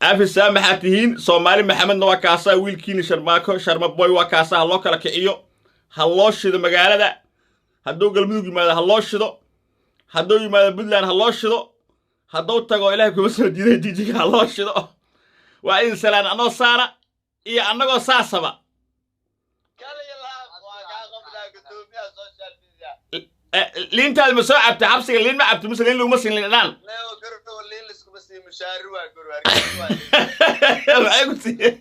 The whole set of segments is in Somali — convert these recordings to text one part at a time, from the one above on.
Cafis saamaxaad tihiin. Soomaali Maxamedna waa kaasaa, wiilkiini Sharmaako, Sharmaboy waa kaasaa. Ha loo kala kiciyo, ha loo shido magaalada. Hadduu Galmudug yimaado, ha loo shido. Hadduu yimaado Puntland, ha loo shido. Hadduu tago, Ilahay kuma soo diiday, Jijiga, ha loo shido. Waa idin salaan anoo saara iyo annagoo saasaba. Kaliya laab waa kaa qabnaa, gudoomiyaha social media. Liintaad ma soo cabtay? Xabsiga liin ma cabtay mise liin laguma siin? Liin dhanaan. Leo garow liin liskuma sii, mushaari waa garow, Hargeysa waa. Maxay ku siiyeen?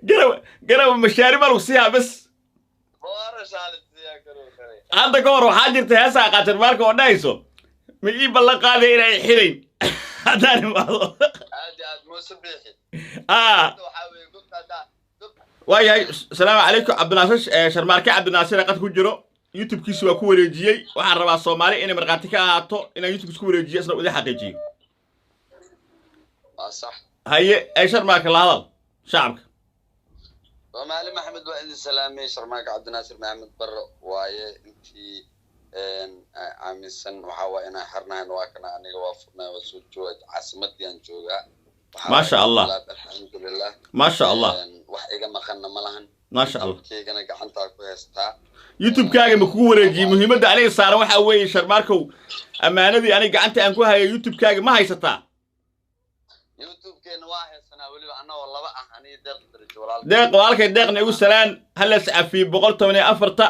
Garow, garow mashaari baa lagu siiyaa bas. Boorashaa la siiyaa garow kale. Hadda ka hor waxaa jirta heesaa qaatir maalka oo dhahayso, "Ma ii ballan qaaday inay xirayn haddaan imaado?" Aad iyo aad, Muuse Biixi. Waxaa weeye gobta haddaa gob. Waayahay, asalaamu calaykum. Cabdinaasir Sharmaarke Cabdinaasir qad ku jiro, YouTube-kiisi waa ku wareejiyey. Waxaan rabaa Soomaali inay markhaati ka ahaato inaan YouTube-kiis ku wareejiyo, isna idin xaqiijiyo. Waa sax. Haye, ee Sharmaarka la hadal shacabka. Soomaali Maxamed, waa idin salaamay. Sharmaarka Cabdinaasir Maxamed Barre waaye. Intii aaminsan waxaa waa inaan xirnahan, waa kana aniga waa furnay, waa soo jooga, caasimadii aan joogaa. Waxaa Maasha waaye Allah. Alxamdulilah. Maasha Allah. Wax iga maqanna ma lahan. Maasha Allah. Keygana gacantaa ku haystaa. YouTube-kaaga ma kugu wareejiyey? Muhiimadda aniga saaran waxaa weeye, Sharmaarkow, ammaanadii aniga gacanta aan ku hayay, YouTube-kaaga ma haysataa? YouTube-keena waa haysanaa, weliba annagoo laba ah, aniga Deeq Darajo walaalka. Deeq walaalkay, Deeqna igu salaan. Ha las cafiyo, 114-ta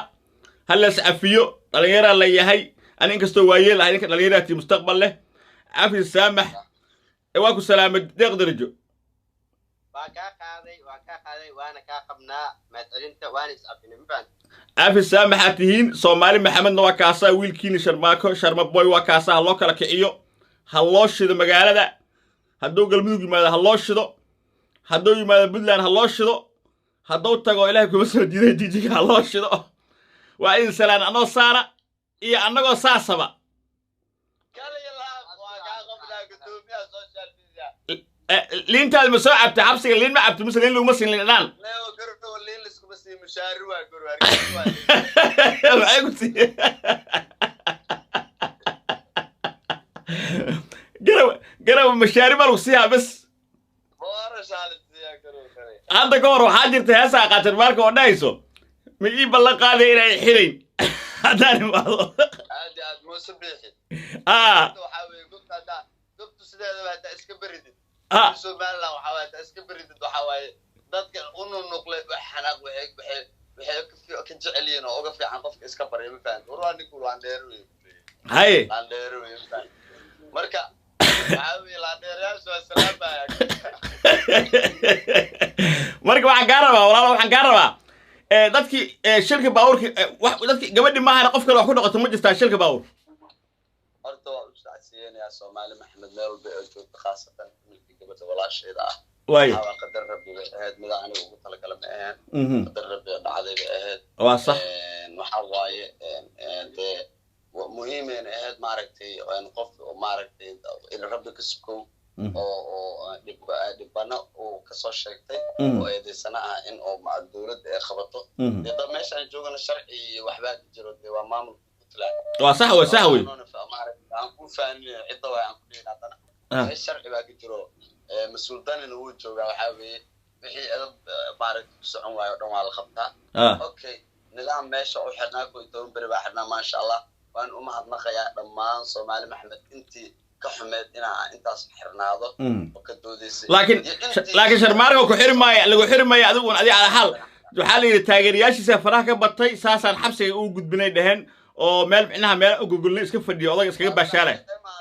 ha las cafiyo. Dhallinyaraa la yahay, ani inkastoo waayeel ahay, ninka dhallinyaraati mustaqbal leh. Cafi saamax. Ee waa ku salaamay, Deeq Darajo. Waa kaa qaaday, waa kaa qaaday, waana kaa qabnaa mahadcelinta, waana is cafinay, ma fahanti? Cafi saamaxaad tihiin. Soomaali Maxamedna waa kaasaa, wiilkiini Sharmaako, Sharmaboy waa kaasaa. Ha loo kala kiciyo, ha loo shido magaalada. Hadduu Galmudug yimaado, ha loo shido. Hadduu yimaado Puntland, ha loo shido. Hadduu tago, Ilahay kuma soo diiday, Jijiga, ha loo shido. Waa idin salaan anoo saara iyo annagoo saasaba. Kaliya laab waa kaa qabnaa, gudoomiyaha social media. Liintaad ma soo cabtay? Xabsiga liin ma cabtay mise liin laguma siin? Liin dhanaan. Leo garow liin liskuma sii, mushaari waa garow, Hargeysa waa. Maxay ku siiyeen? Garow, garow mashaari baa lagu siiyaa bas. Boorashaa la siiyaa garow kale. Hadda ka hor waxaa jirta heesaa qaatir maalka oo dhahayso, "Ma ii ballan qaaday inay xirayn haddaan imaado?" Aad iyo aad, Muuse Biixi. Waxaa weeye gobta haddaa gobtu sideedaba haddaa iska beridid, Somaliland waxaa waaye haddaa iska beridid, waxaa waaye dadka u nunuqle wax xanaaq waxay ka jecel yihiin oo uga fiican qofka iska barya, ma fahamta? War waa ninku laandheero wey. Haye. Laandheero wey, ma fahamta? Marka waxaa weeye laandheerayaasha waa salaamaya. Marka waxaan kaa rabaa, walaalo, waxaan kaa rabaa dadkii shilka baabuurka, dadkii gabadhi maahana, qof kale wax ku noqoto ma jirtaa shilka baabuur? Horta waa u sacsiinayaa Soomaali Maxamed meel walba oo joogta, khaasatan milkii gabadha walaasheeda ah. Waayo. Waxaa waa qadar Rabbi bay ahayd, mida aniga ugu talagala ma ahayn. Qadar Rabbi oo dhacday bay ahayd. Waa sax. Waxa waaye dee muhiimayna ahayd, maaragtay, qof oo maaragtay in Rabbi ka sukow oo dhibano uu kasoo sheegtay oo eedaysana ah in oo dowladda ay qabato. Dee dad meeshaan joogana sharci iyo waxbaa ka jiro, dee waa maamulka Puntland. Waa sax, waa sax wey. Maaragtay aan ku fahmin cidda waay aan ku dhihin haddana meesha sharci baa ka jiro, mas-uul danina wuu joogaa. Waxaa weeye wixii edab maaragtay ku socon waayo o dhan waa la qabtaa. Okay, nidaam meesha u xirnaa 11 beri baa xirnaa. Maasha Allah, waan u mahadnaqayaa dhammaan Soomaali Maxamed intii ka xumeed inaa intaas xirnaado oo ka doodaysay Laakiin iyo intii laakiin Sharmaarka ku xiri maayo, lagu xiri maayo adigu un. Adiga ala xaal waxaa la yidhi taageerayaashiisa faraha ka batay, saasaan xabsiga ugu gudbinay dheheen, oo meel micnaha meel ugugulnay iska fadhiyo, odaga iskaga baashaalay.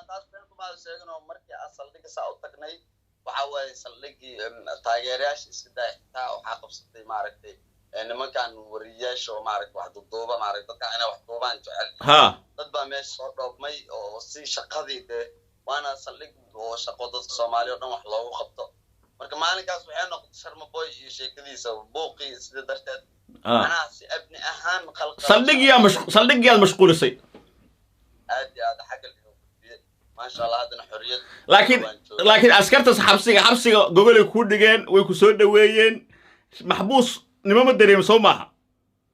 Taas been kumaada sheegin oo markii aan saldhigga saa u tagnay, waxa waaye saldhiggii taageerayaasha iska daaya, xitaa waxaa qabsatay maaragtay nimankan wariyaasha oo maaragtay wax duuduuba, maaragtay dadkan inay wax duubaan jecel. Dad baa meesha soo dhoobmay oo si shaqadii dee waana saldhig oo shaqo dadka Soomaaliya oo dhan wax loogu qabto. Marka maalinkaas waxay noqotay Sharmaboy iyo sheekadiisa buuqii sida darteed macnaha si abni ahaan qalqal. Saldhiggiyaad mashquulisay. Aad iyo aad xagga loo gudbiyey, maasha Allah, haddana xorriyad Laakiin waan joogaa. Laakiin askartas xabsiga gogolay kuu dhigeen, way ku soo dhoweeyeen, maxbuus nimo ma dareemi soo maaha?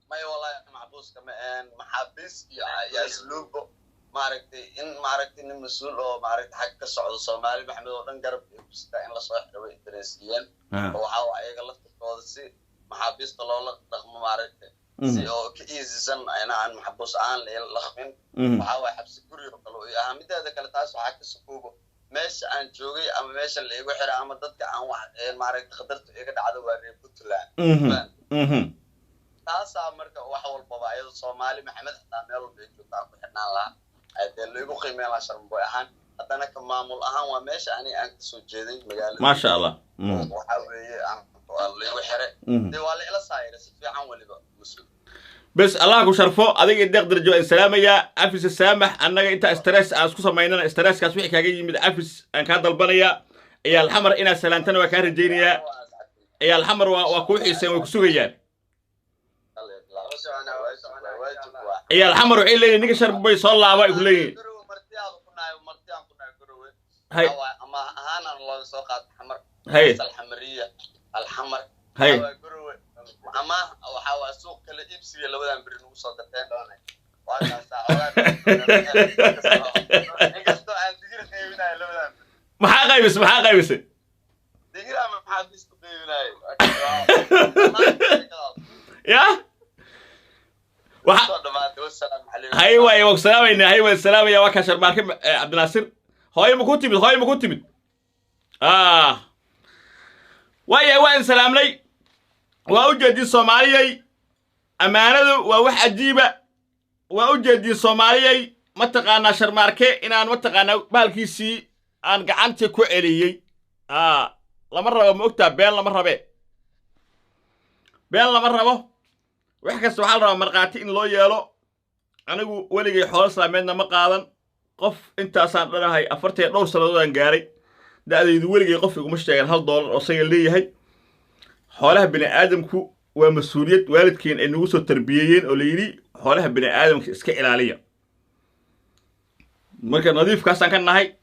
Maya, wallahi maxbuuska ma ahan, maxaabiis iyo asluubo. Maaragtay, in maaragtay nin mas-uul oo maaragtay xag ka socdo Soomaali Maxamed oo dhan garab ay ku sitaa in lasoo xiro way dareensiiyeen. Oo waxaa waa ayaga laftirkooda si maxaabiista loola dhaqmo, maaragtay, si oo ka easysan ayna aan maxbuus ahaan la dhaqmin. Waxaa waaya xabsi guri oo kale uu ahaa. Mideeda kale, taas waxaa ka sokoobo meesha aan joogay ama meesha la igu xiray ama dadka aan wax maaragtay khatartu iga dhacdo waa reer Puntland. Taasaa marka wax walbaba ayadoo Soomaali Maxamed xitaa meel walba ay joogto aan ku xidhnaan lahaa, dee la igu qiimeyn lahaa Sharmaboy ahaan. Haddana ka maamul ahaan waa meesha ani aan kasoo jeeday magaalada. Maasha Allah. Waxaa weeye waa la igu xiray, dee waa la ila saayiray si fiican weliba, mas-uul. Bes, Allah ku sharfo adiga. Deeq Darajo waan salaamayaa. Cafis saamax annaga intaa stress aan isku samaynana, stresskaas wixii kaaga yimid cafis aan kaa dalbanayaa. Ciyaal Xamar inaad salaantana waa kaa rajaynayaa. Ciyaal Xamar waa kuu xiiseen, way ku sugayaan. Ciyaal Xamar waxay leeyihin ninka Sharbay soo laaba ay ku leeyihin. Hay. Ama ahaan aan looga soo qaato Xamar. Hay. Alxamariya alxamar. Hay. Garowe ama waxaa waa suuq kala iibsiga labadan beri nagu soo gateen. Waa kaasaa inkastoo aan digir qaybinayo labadan beri. Maxaa qaybisay? Maxaa qaybisay? Digir ama maxaabiista qaybinayo. Ya waxa Soo dhamaatay, wasalaamu calaykum. Hay waay, waan ku salaamaynaa. Hay, waan salaamaya. Waa kaa Sharmaarke Cabdinaasir. Hooyo ma ku timid? Hooyo ma ku timid? Ah, waayahay, waan salaamnay. Waa u jeedin Soomaaliyay, ammaanadu waa wax cajiiba. Waa u jeedin Soomaaliyay, mataqaanaa, Sharmaarke inaan mataqaanaa bahalkiisii aan gacantii ku celiyey. Lama rabo, ma ogtaa? Been lama rabe, been lama rabo. Wax kasta waxaa la rabaa markhaati in loo yeelo. Anigu weligay xoolo islaameedna ma qaadan. Qof intaasaan dhanahay, 40 dhowr sannadoodaan gaaray da'daydu, weligay qof iguma sheegan $1 oo isaga leeyahay. Xoolaha bini aadamku waa mas-uuliyad waalidkeen ay nagu soo tarbiyeeyeen oo la yidhi xoolaha bini aadamka iska ilaaliya. Marka nadiifkaasaan ka nahay,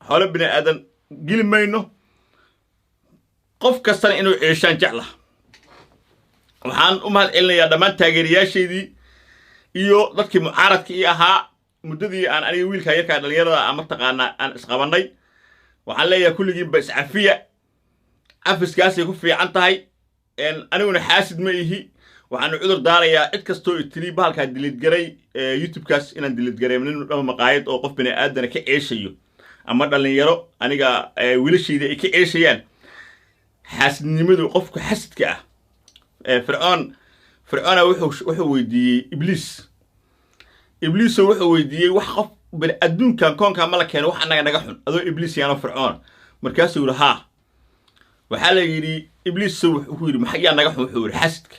xoolo bini aadan geli mayno. Qof kastana inuu ceeshaan jecla. Waxaan u mahad celinayaa dhammaan taageerayaashaydii iyo dadkii mucaaradka ii ahaa muddadii aan aniga wiilkaa yarkaa dhallinyarada aan mataqaanaa aan isqabannay. Waxaan leeyahay kulligiinba iscafiya, cafiskaasay ku fiican tahay. Aniguna xaasid ma ihi. Waxaanu cudur daarayaa cid kastoo itiri bahalkaa diliidgaray, YouTubekaas inaan diliidgaray. Nin dhama maqaayad oo qof bini aadana ka ceeshayo ama dhallinyaro aniga wiilashayda ay ka ceeshayaan, xaasidnimadu qofka xasidka ah. Fircoon, Fircoona wuxuu weydiiyey Ibliis. Ibliiso wuxuu weydiiyey wax qof bani adduunkan koonkan ma la keeno wax annaga naga xun adoo Ibliis yaano Fircoon? Markaasuu yidhi haa. Waxaa la yidhi Ibliiso wuxuu ku yidhi maxaa yaa naga xun? Wuxuu yidhi xasidka,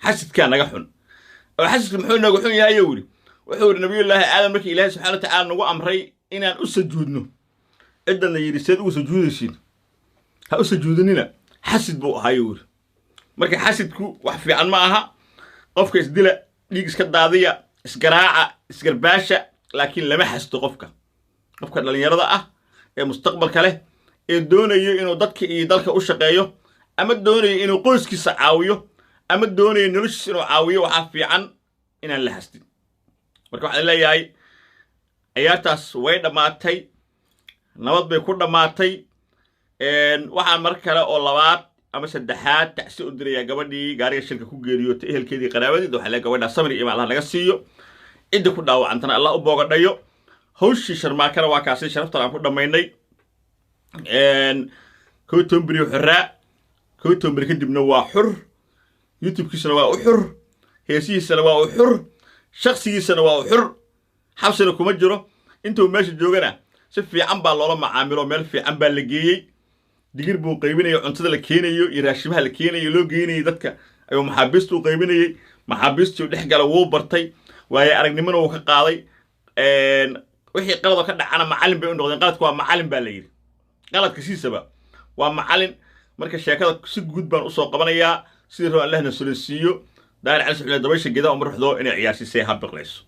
xasidkaa naga xun. Oo xasidka muxuu nooga xun yahay? Yidhi, wuxuu yidhi Nabiyullaahi Aadam markii Ilaahay subxana wa tacaala nagu amray inaan u sajuudno, ciddanna yidhi seed ugu sajuudaysiin, ha u sajuudinina, xasid buu ahaayuu yidhi. Marka xasidku wax fiican ma aha. Qofka isdila, dhiig iska daadiya, isgaraaca, isgarbaasha, laakiin lama xasdo qofka. Qofka dhallinyarada ah ee mustaqbalka leh ee doonayo inuu dadka iyo dalka u shaqeeyo ama doonayo inuu qoyskiisa caawiyo ama doonayo noloshiisa inuu caawiyo, waxaa fiican inaan la xasdin. Marka waxaan leeyahay ciyaartaas way dhammaatay, nabad bay ku dhammaatay. Waxaan mar kale oo labaad ama saddexaad tacsi u dirayaa gabadhii gaariga shilka ku geeriyootay, ehelkeedii, qaraabadeed. Waxaa leeyahay gabadhaa samir iyo Allah naga siiyo, cidda ku dhaawacantana Allah u boogadhayo. Hawshii Sharmaakana waa kaasi sharaftan aan ku dhammaynay. 11 beri xoraa, 11 beri kadibna waa xur. YouTubekiisana waa u xur, heesihiisana waa u xur, shaksigiisana waa u xur, xabsina kuma jiro. Intuu meesha joogana si fiican baa loola macaamilo, meel fiican baa la geeyey. Digir buu qaybinayo, cuntada la keenayo iyo raashimaha la keenayo loo geynayay dadka ayuu maxaabiista u qaybinayey. Maxaabiistii dhex gala wuu bartay, waayo aragnimona wuu ka qaaday. Wixii qaladoo ka dhacana macallin bay u noqdeen. Qaladku waa macallin baa la yidhi, qaladka siisaba waa macallin. Marka sheekada si guud baan usoo qabanayaa. Sidii rabo Allahna sulansiiyo. Daahir Cali Suxule, dabaysha geedaha uma ruxdo inay ciyaarsiisay ha biqlayso.